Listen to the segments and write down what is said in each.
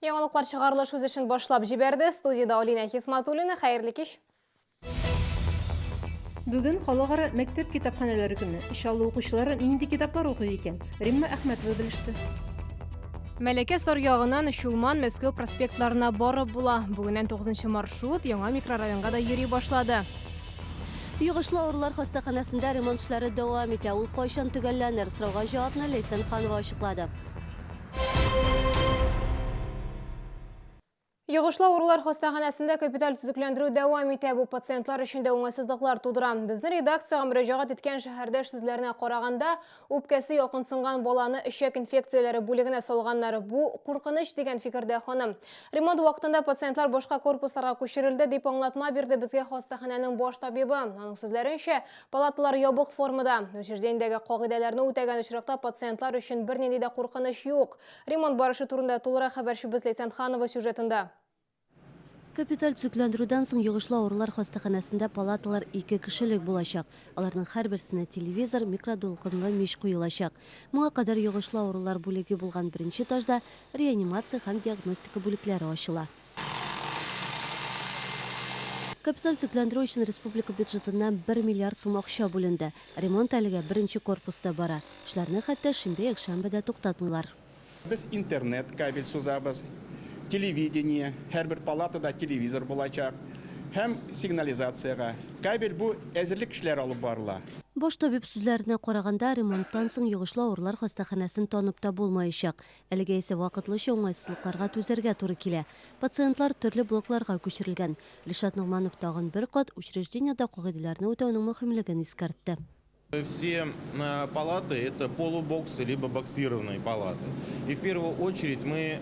Яңалыклар чыгарылыш үз эшен башлап җибәрде. Студиядә Алинә Хисматуллина. Хәерле кич. Бүген халыкара мәктәп китапханәләре көне. Чаллы укучылары нинди китаплар укый икән? Римма Әхмәтова белеште. Мәләкәс аръягыннан Чулман, Мәскәү проспектларына барып була. Бүгеннән 9 маршрут яңа микрорайонга да йөри башлады. Йогышлы авырулар хастаханәсендә ремонт эшләре дәвам итә. Ул кайчан төгәлләнер? Сорауга җавапны Ләйсән Ханова ачыклады. Йогышлы авырулар хастаханәсендә капиталь төзекләндерү дәвам итә. Бу пациентлар өчен дә уңайсызлыклар тудыра. Безнең редакциягә мөрәҗәгать иткән шәһәрдәш сүзләренә караганда, үпкәсе ялкынсынган баланы эчәк инфекцияләре бүлегенә салганнар. Бу куркыныч дигән фикердә ханым. Ремонт вакытында пациентлар башка корпусларга күчерелде, дип аңлатма бирде безгә хастаханәнең баш табибы. Аның сүзләренчә, палаталар ябык формада. Учреждениедәге кагыйдәләрне үтәгән очракта пациентлар өчен бернинди дә куркыныч юк. Ремонт барышы турында тулырак хәбәрчебез Ләйсән Ханова сюжетында. Капиталь төзекләндерүдән соң йогышлы авырулар хастаханәсендә палаталар ике кешелек булачак. Аларның һәрберсенә телевизор, микродулкынлы мич куелачак. Моңа кадәр йогышлы авырулар бүлеге булган беренче этажда реанимация һәм диагностика бүлекләре ачыла. Капиталь төзекләндерү өчен республика бюджетыннан бер миллиард сум акча бүленде. Ремонт әлегә беренче корпуста бара. Эшләрне хәтта шимбә-якшәмбе дә туктатмыйлар. Без интернет кабель сузабыз, телевидение, һәрбер палатада телевизор булачак һәм сигнализациягә кабель, бу әзерлек эшләре алып барыла. Баш табиб сүзләренә караганда, ремонттан соң йогышлы авырулар хастаханәсен танып та булмаячак. Әлегә исә вакытлыча уңайсызлыкларга түзәргә туры килә. Пациентлар төрле блокларга күчерелгән. Илшат Ногманов тагын бер кат учреждениедә кагыйдәләрне үтәүнең мөһимлеген искәртте. Все палаты это полубоксы либо боксированные палаты. И в первую очередь мы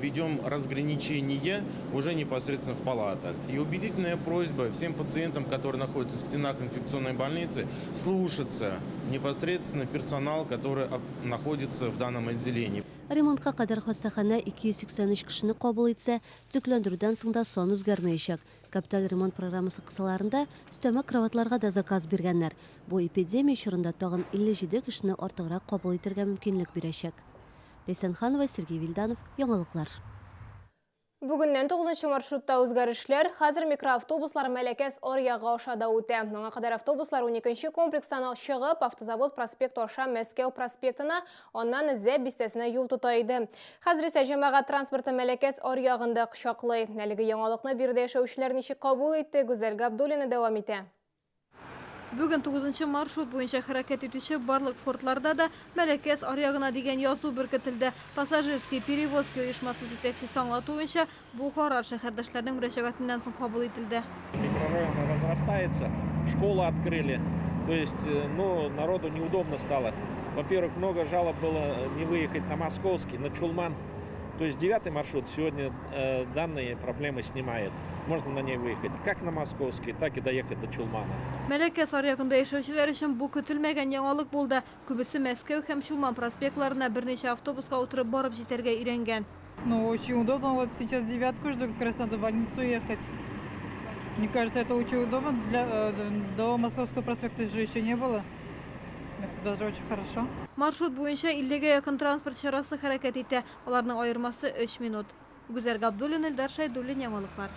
ведем разграничение уже непосредственно в палатах. И убедительная просьба всем пациентам, которые находятся в стенах инфекционной больницы, слушаться непосредственно персонал, который находится в данном отделении. Ремонтка кадәр хастаханә 283 кешене кабул итсә, төзекләндерүдән соң да сан үзгәрмәячәк. Капиталь ремонт программасы кысаларында өстәмә кроватьларга да заказ биргәннәр. Бу эпидемия чорында тагын 57 кешене артыграк кабул итәргә мөмкинлек бирәчәк. Ләйсән Ханова, Сергей Вильданов, Яңалыклар. Бүгеннән тугызынчы маршрутта үзгәрешләр. Хәзер микроавтобуслар Мәләкәс аръягы аша да үтә. Моңа кадәр автобуслар уникенче комплекстан чыгып, Автозавод проспекты аша Мәскәү проспектына, аннан Зәб бистәсенә юл тота иде. Хәзер исә җәмәгать транспорты Мәләкәс аръягын да кочаклый. Әлеге яңалыкны биредә яшәүчеләр ничек кабул итте, Гүзәл Габдуллина дәвам итә. Бүген тугызынчы маршрут буенча хәрәкәт итүче барлык Фордларда да Мәләкәс аръягына дигән язу беркетелде. Пассажирские перевозки оешмасы җитәкчесе аңлатуынча, бу карар шәһәрдәшләрнең мөрәҗәгатеннән соң кабул ителде. Микрорайон разрастается, школу открыли, то есть, ну, народу неудобно стало. Во-первых, много жалоб было не выехать на Московский, на Чулман. То есть девятый маршрут сегодня данные проблемы снимает. Можно на ней выехать как на Московский, так и доехать до Чулмана. Мәләкәс аръягында яшәүчеләр өчен бу көтелмәгән яңалык булды. Күбесе Мәскәү һәм Чулман проспектларына берничә автобуска утырып барып җитәргә өйрәнгән. Ну, очень удобно. Вот сейчас девятку жду, как раз надо в больницу ехать. Мне кажется, это очень удобно. Для, до Московского проспекта же еще не было. Это даже очень хорошо. Маршрут буенча 50 гә якын транспорт чарасы хәрәкәт итә. Аларның аермасы өч минут. Гүзәл Габдуллина, Илдар Шәйдуллин, Яңалыклар.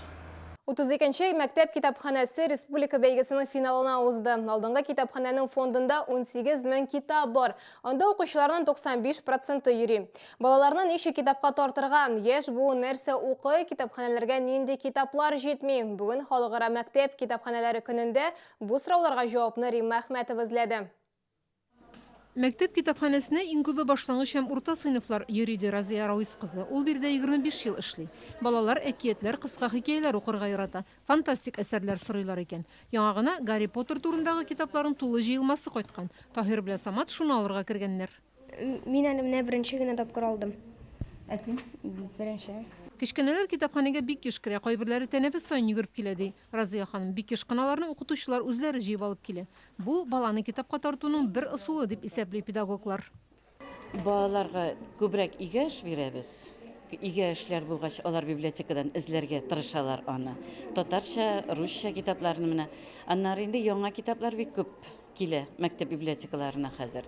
32 нче мәктәп китапханәсе республика бәйгесенең финалына узды. Алдынгы китапханәнең фондында 18 мең китап бар. Анда укучыларның 95 проценты йөри. Балаларны ничек китапка тартырга? Яшь буын нәрсә укый? Китапханәләргә нинди китаплар җитми? Бүген Халыкара мәктәп китапханәләре көнендә Бу сорауларга җавапны Римма Әхмәтова эзләде. Мәктәп китапханәсенә иң күбе башлангыч һәм урта сыйныфлар йөри, ди Разия Рауис кызы. Ул биредә 25 ел эшли. Балалар әкиятләр, кыска хикәяләр укырга ярата, фантастик әсәрләр сорыйлар икән. Яңа гына Гарри Поттер турындагы китапларның тулы җыелмасы кайткан. Таһир белән Самат шуны алырга кергәннәр. Мин әле менә беренче генә тапкыр алдым. Ә син? Беренче. Кечкенәләр китапханәгә бик еш керә, кайберләре тәнәфес саен йөгереп килә, ди Разыя ханым. Бик еш кына аларны укытучылар үзләре җыеп алып килә. Бу, баланы китапка тартуның бер ысулы, дип исәпли педагоглар. Балаларга күбрәк өйгә эш бирәбез. Өйгә эшләр булгач, алар библиотекадан эзләргә тырышалар аны. Татарча, русча китапларны менә. Аннары инде яңа китаплар бик күп. Килә мәктәп библиотекаларына хәзер.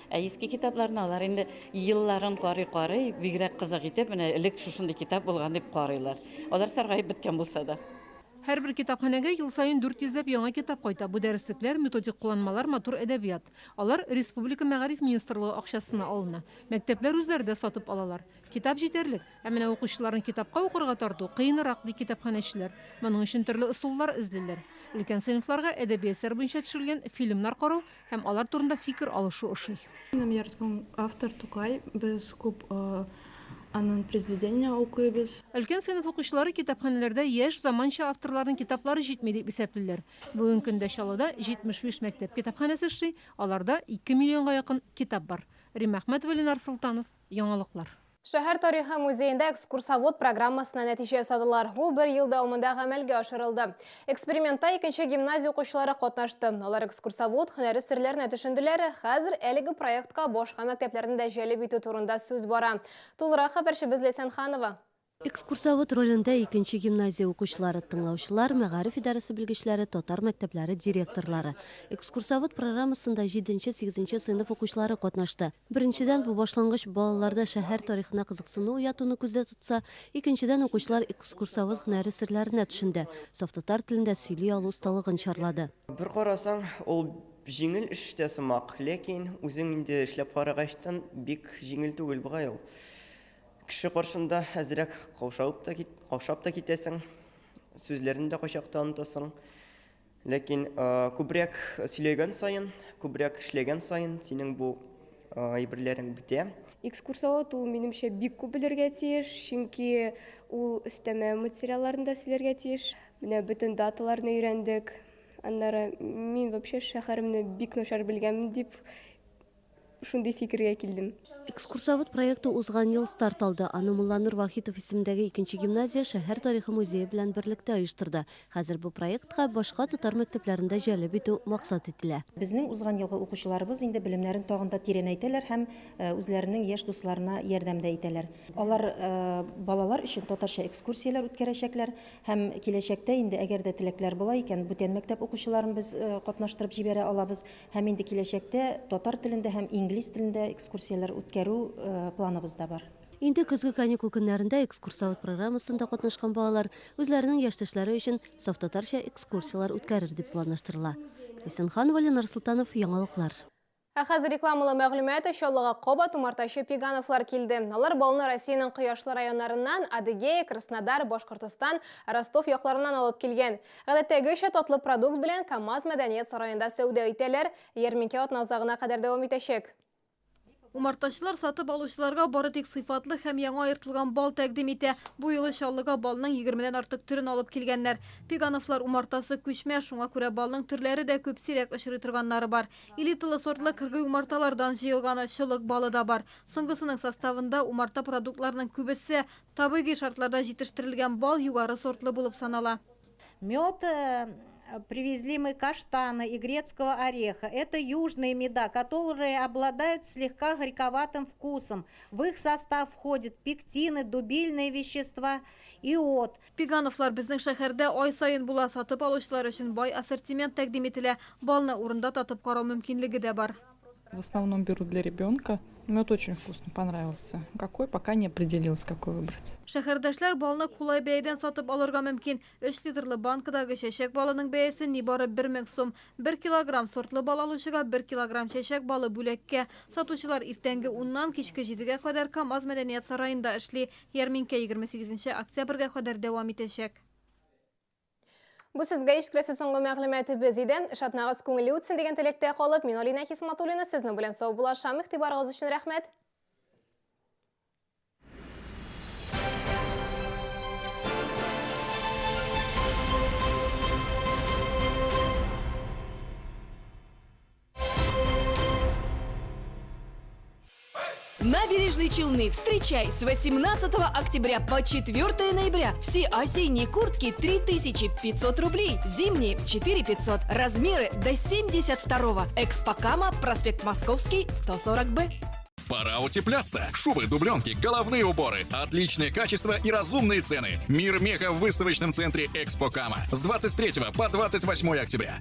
Ә иске китапларны алар инде елларын карый-карый, бигрәк кызык итеп, менә элек шушындый китап булган дип карыйлар. Алар саргаеп беткән булса да. Һәрбер китапханәгә ел саен 400 ләп яңа китап кайта. Бу дәреслекләр, методик кулланмалар, матур әдәбият. Алар республика мәгариф министрлыгы акчасына алына. Мәктәпләр үзләре дә сатып алалар. Китап җитәрлек. Ә менә укучыларны китапка укырга тарту кыенрак, ди китапханәчеләр. Моның өчен төрле ысуллар эзлиләр. Өлкән сыйныфларга әдәби әсәр буенча төшерелгән фильмнар карау һәм алар турында фикер алышу ошый. Минем яраткан автор Тукай, без күп аның произведение укыйбыз. Өлкән сыйныф укучылары китапханәләрдә яшь, заманча авторларның китаплары җитми дип исәплиләр. Бүгенге көндә Чаллыда 75 мәктәп китапханәсе эшли, аларда 2 миллионга якын китап бар. Римма Әхмәтова, Ленар Солтанов, Яңалыклар. Шәһәр тарихы музеенда экскурсовод программасына нәтиҗә ясадылар. Ул бер ел дәвамында гамәлгә ашырылды. Экспериментта икенче гимназия укучылары катнашты. Алар экскурсовод һөнәре серләренә төшенделәр. Хәзер әлеге проектка башка мәктәпләрне дә җәлеп итү турында сүз бара. Тулырак хәбәрчебез Ләйсән Ханова. Экскурсовод ролендә икенче гимназия укучылары, тыңлаучылар, мәгариф идарәсе белгечләре, татар мәктәпләре директорлары. Экскурсовод программасында җиденче-сигезенче сыйныф укучылары катнашты. Беренчедән, бу башлангыч балаларда шәһәр тарихына кызыксыну уятуны күздә тотса, икенчедән, укучылар экскурсовод һөнәре серләренә төшенде, саф татар телендә сөйли алу осталыгын чарлады. Бер карасаң, ул җиңел эш тә сымак, ләкин үзең инде эшләп карагачтын, бик җиңел түгел бугай ул. Кеше каршында әзрәк каушап та каушап та китәсең, сүзләрне дә кайчакта онытасың. Ләкин күбрәк сөйләгән саен, күбрәк эшләгән саен синең бу әйберләрең бетә. Экскурсовод ул, минемчә, бик күп белергә тиеш, чөнки ул өстәмә материалларны да сөйләргә тиеш. Менә бөтен даталарны өйрәндек. Аннары мин вообще шәһәремне бик начар белгәнмен дип Шундый фикергә килдем. Экскурсовод проекты узган ел старт алды. Аны Мулланур Вахитов исемендәге икенче гимназия шәһәр тарихы музее белән берлектә оештырды. Хәзер бу проектка башка татар мәктәпләрен дә җәлеп итү максат ителә. Безнең узган елгы укучыларыбыз инде белемнәрен тагын да тирәнәйтәләр һәм үзләренең яшь дусларына ярдәм дә итәләр. Алар балалар өчен татарча экскурсияләр үткәрәчәкләр Һәм киләчәктә инде, әгәр дә теләкләр була икән, бүтән мәктәп укучыларын без катнаштырып җибәрә алабыз. Һәм инде киләчәктә татар телендә һәм инглиз телендә экскурсияләр үткәрү планыбыз да бар. Инде көзге каникул көннәрендә экскурсовод программасында катнашкан балалар үзләренең яшьтәшләре өчен саф татарча экскурсияләр үткәрер дип планлаштырыла. Исенханова, Ленар Солтанов, Яңалыклар. Ә хәзер рекламалы мәгълүмат, Чаллыга кабат умартачы Пигановлар килде. Алар балны Россиянең кояшлы районнарыннан, Адыгея, Краснодар, Башкортостан, Ростов якларыннан алып килгән. Гадәттәгечә татлы продукт белән КАМАЗ мәдәният сараенда сәүдә итәләр. Ярминкә атна азагына кадәр дәвам итәчәк. Умартачылар сатып алучыларга бары тик сыйфатлы һәм яңа аертылган бал тәкъдим итә. Бу юлы Чаллыга балның егермедән артык төрен алып килгәннәр. Пигановлар умартасы күчмә, шуңа күрә балның төрләре дә күп, сирәк очрый торганнары бар. Элиталы сортлы кыргый умарталардан җыелган чолык балы да бар. Соңгысының составында умарта продуктларының күбесе. Табигый шартларда җитештерелгән бал югары сортлы булып санала. Мед привезли мы каштана и грецкого ореха. Это южные меда, которые обладают слегка горьковатым вкусом. В их состав входят пектины, дубильные вещества, иод. Пигановлар безнең шәһәрдә ай саен була. Сатып алучылар өчен бай ассортимент тәкъдим ителә. Балны урында татып карау мөмкинлеге дә бар. В основном беру для ребенка. Мед очень вкусный, понравился. Какой, пока не определилась, какой выбрать. Шәһәрдәшләр балны кулай бәядән сатып алырга мөмкин. Өч литрлы банкадагы чәчәк балының бәясе нибары 1000 сум. Бер килограмм сортлы бал алучыга бер килограмм чәчәк балы бүләккә. Сатучылар иртәнге уннан кичке җидегә кадәр КАМАЗ мәдәният сараенда эшли. Ярминкә 28 октябрьгә кадәр дәвам итәчәк. Бу сезгә ишетеләсе соңгы мәгълүматыбыз иде. Эш атнагыз күңелле үтсен дигән теләктә калып, мин Алина Хисматуллина сезнең белән саубуллашам. Игътибарыгыз өчен рәхмәт. Набережные Челны. Встречай с 18 октября по 4 ноября. Все осенние куртки 3500 рублей, зимние 4500. Размеры до 72-го. Экспокама, проспект Московский, 140Б. Пора утепляться. Шубы, дубленки, головные уборы. Отличное качество и разумные цены. Мир меха в выставочном центре Экспо Кама. С 23 по 28 октября.